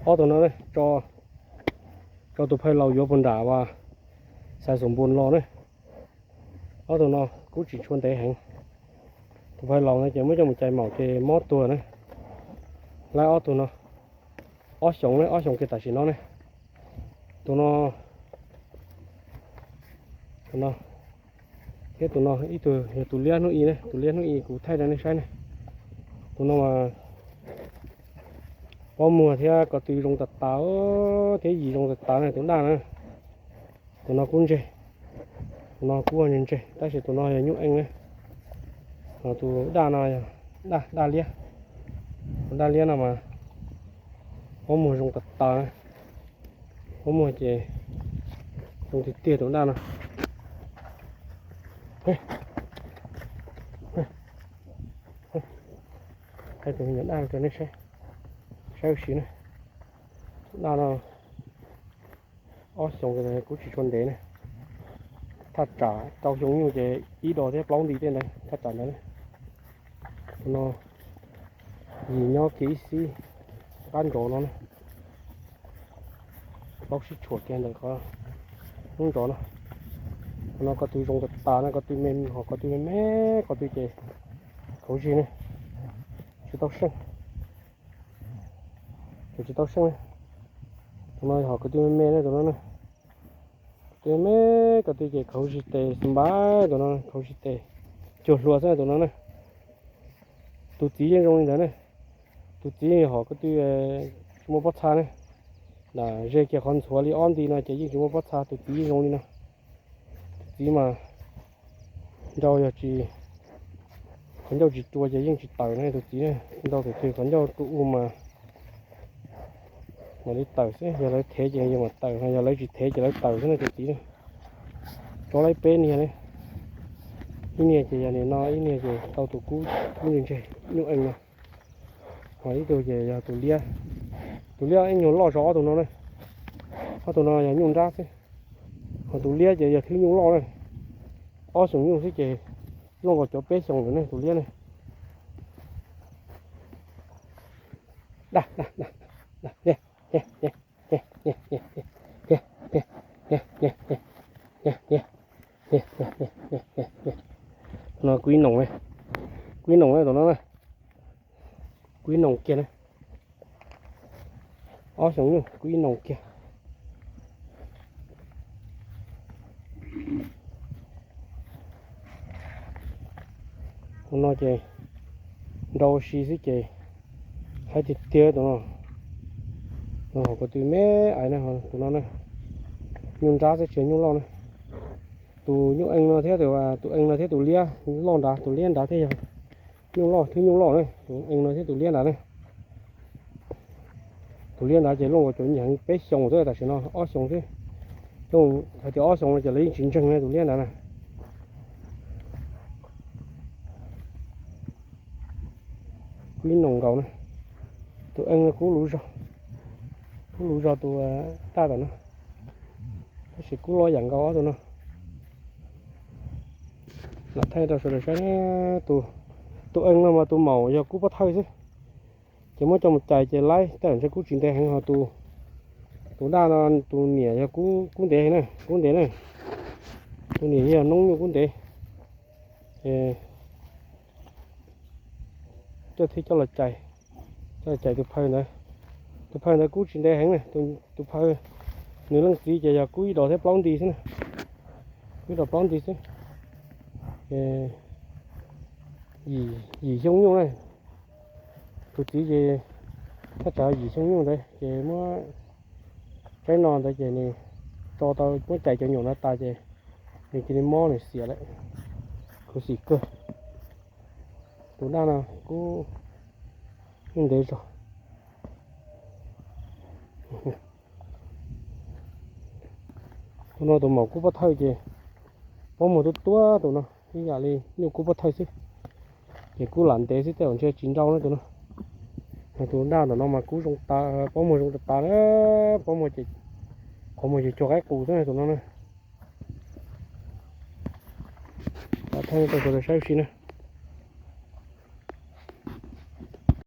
Ob tug no tso, tso tus phawj laus yuav puag nram uas Xaiv Xoom Npoos los na. Ob tug no kuj tsis tshua ntev heev. Tus phawj laus no ces muab coj mus cais maum ces mob tuag na. Lawv ob tug no ob xyoos ne, ob xyoos kiag tam sim no ne. Tus no, tus no thiab tus no ib tug yog tus liab hnub i ne, tus liab hnub i kuv thaij rau nej saib ne. Tus no mas pob muag thiab ko tw zoo tas tas thiab yim zoo tas tas ne tus daj na. Tus no kuj ntseg, tus no kuj ntseg ntseg tab sis tus no yog nyuj eej na. Tus daj no yog daj, daj liab. Tus daj liab no mas pob muag zoo tas tas, pob muag ces zoo tiag tiag tus daj no. Thaij tus me nyuam daj rau nej saib, saib ua si na. Tus daj no ob xyoos kuj tsis tshua ntev ne. Thaj tsam rau xyoo nyuj ces ib dos thiab plaub nti tej ntawd thaj tsam ntawd. Tus no yim nyob kiag ib xib qab ntsov no na. Plaub sib tshuam kiag ntawm qhov hnub ntsov no. Tus no ko tw zoo tas tas no, ko tw me, ho ko tw me me, ko tw ces kauv zig ne, tsis tau seej. Tus tsis tau seej, tus no ho ko tw me me ne tus no na. Ko tw me me, ko tw ces kauv zig tes xab npab tus no, kauv zig tes cuag hlua xwb tus no na. Tus txiv yeej zoo li ntawd ne. Tus txiv ho ko tw tsis muaj pob txha ne. Lam ze kiag qhov ntxhuav li ob nti no ces yeej tsis muaj pob txha, tus txiv yeej zoo li no. Tus txiv mas nrau yog tsis, qhov ncauj tsis rua ces yeej tsis tawm ne tus txiv. Nrau tus twg qhov ncauj rua u mas mam li tawm xwb, yog lawv thev ces yeej mam tawm, yog lawv tsis thev ces lawv tawm xwb ne tus txiv. Tso laib peb niag ne, ib niag ces yog nim no, ib niag ces tau tus kub, kub ntseg ntseg nyuj eej no. Ho ib tug ces yog tus liab, tus liab ib nyuag loj zog ob tug no na. Ob tug no yog nyuj nrab xwb, ho tus liab ces yog thwb nyuj loj na. Ob xyoos nyuj xwb ces luaj nkaus cov peb xyoos lawm ne tus liab ne. Tus no kub ib noos, kub ib noos na tus no na, kub ib noos kiag na. Ob xyoos nyuj kub ib noos kiag. Tus no ces nrau si xwb ces haib tiag tiag tus no. No ho ko tw me ais na, tus no na, nyuj nrab xwb tsis yog nyuj loj na. Tus nyuj eej no thiab tus, tus eej no thiab tus liab loj nrad, tus liab nrad thiab yog nyuj loj, thwb nyuj loj na, tus eej no thiab tus liab nrad na. Tus liab nrad ces luaj nkaus cov nyiam peb xyoos xwb, tam sim no ob xyoos xwb. Hais tias ob xyoos no ces lawv yeej tsis ntseeg na tus liab nrad na. Kub ib noos nkaus na. Tus eej no kub luv zog, kub luv zog tus daj tom no, tab sis kub loj yam nkaus ob tug no. Lam thaij rau sawv daws saib, tus eej no mas tus maum yog kub pob thawj xwb, ces muab coj mus cais ces laib tej zaum ntshe kub tsis ntev heev, ho tus daj no tus niam yog kub ntev na, kub ntev na. Tus niam yog noob nyuj kub ntev. Coj thiaj coj los cais, coj los cais tus phawj ntawd. Tus phawj ntawd kub tsis ntev heev na, tus phawj nws leej txiv ces yog kub ib dos thiab plaub nti xwb na, kub ib dos plaub nti xwb. Yim xyoo nyuj na, tus txiv ces thaj tsam yim xyoo nyuj ntawd ces muab tsaib no ntawd ces nws tso tau muab cais cov nyuam no tas ces nws cia li mob nws xiam lawm, khuv xim kawg. Tus daj no kub yeej ntev zog. Tus no tus maum kub pob thawj ces pob muag tuab tuab tus no ib yam li nyuj kub pob thawj xwb, ces kub lam ntev xwb tej zaum ntshe tsis nrau na tus no. Tus daj ntawm no mas kub zoo tas, pob muag zoo tas tas na, pob muag ces qhov muag ces cuag qaib qus xwb tus no na. Thaij rau sawv daws saib ua si na.